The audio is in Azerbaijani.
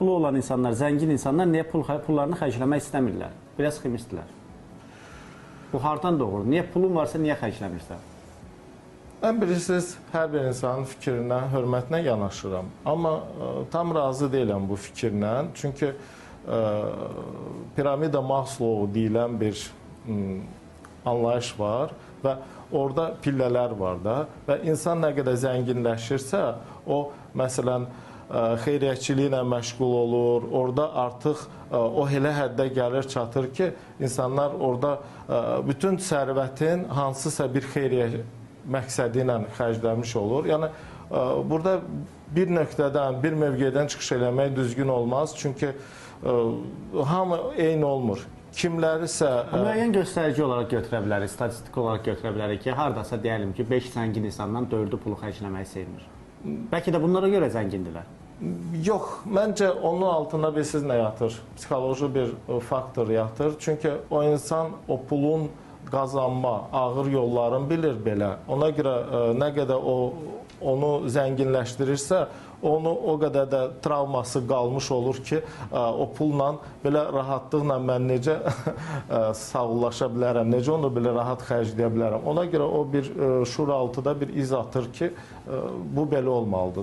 Pulu olan insanlar, zəngin insanlar niyə pullarını xərcləmək istəmirlər? Biraz ximistlər. Bu hardan doğur? Niyə pulun varsa niyə xərcləmirsən? Mən bilirsiniz, hər bir insanın fikrinə, hörmətlə yanaşıram. Amma tam razı deyiləm bu fikirlə. Çünki piramida Maslow deyilən bir anlayış var və orada pillələr var da və insan nə qədər zənginləşirsə, o məsələn xeyriyyəçiliklə məşğul olur. Orada artıq o elə həddə gəlir çatır ki, insanlar orada bütün sərvətin hansısa bir xeyriyyə məqsədi ilə xərcləmiş olur. Yəni burada bir nöqtədən, bir mövqedən çıxış eləmək düzgün olmaz. Çünki hamı eyni olmur. Kimlərisə Müəyyən göstərici olaraq götürə bilərik, statistik olaraq götürə bilərik ki, hardasa deyəlim ki, 5 zəngin insandan 4-ü pulu xərcləməyi sevmir. Bəlkə də bunlara görə zəngindirlər. Yox, məncə onun altında bilirsiniz nə yatır? Psixoloji bir faktor yatır. Çünki o insan o pulun qazanma ağır yollarını bilir belə. Ona görə nə qədər o onu zənginləşdirirsə, onu o qədər də travması qalmış olur ki, o pulla belə rahatlıqla mən necə sağollaşa bilərəm, necə onu belə rahat xərcləyə bilərəm. Ona görə o bir şuuraltıda bir iz atır ki, bu belə olmalıdır.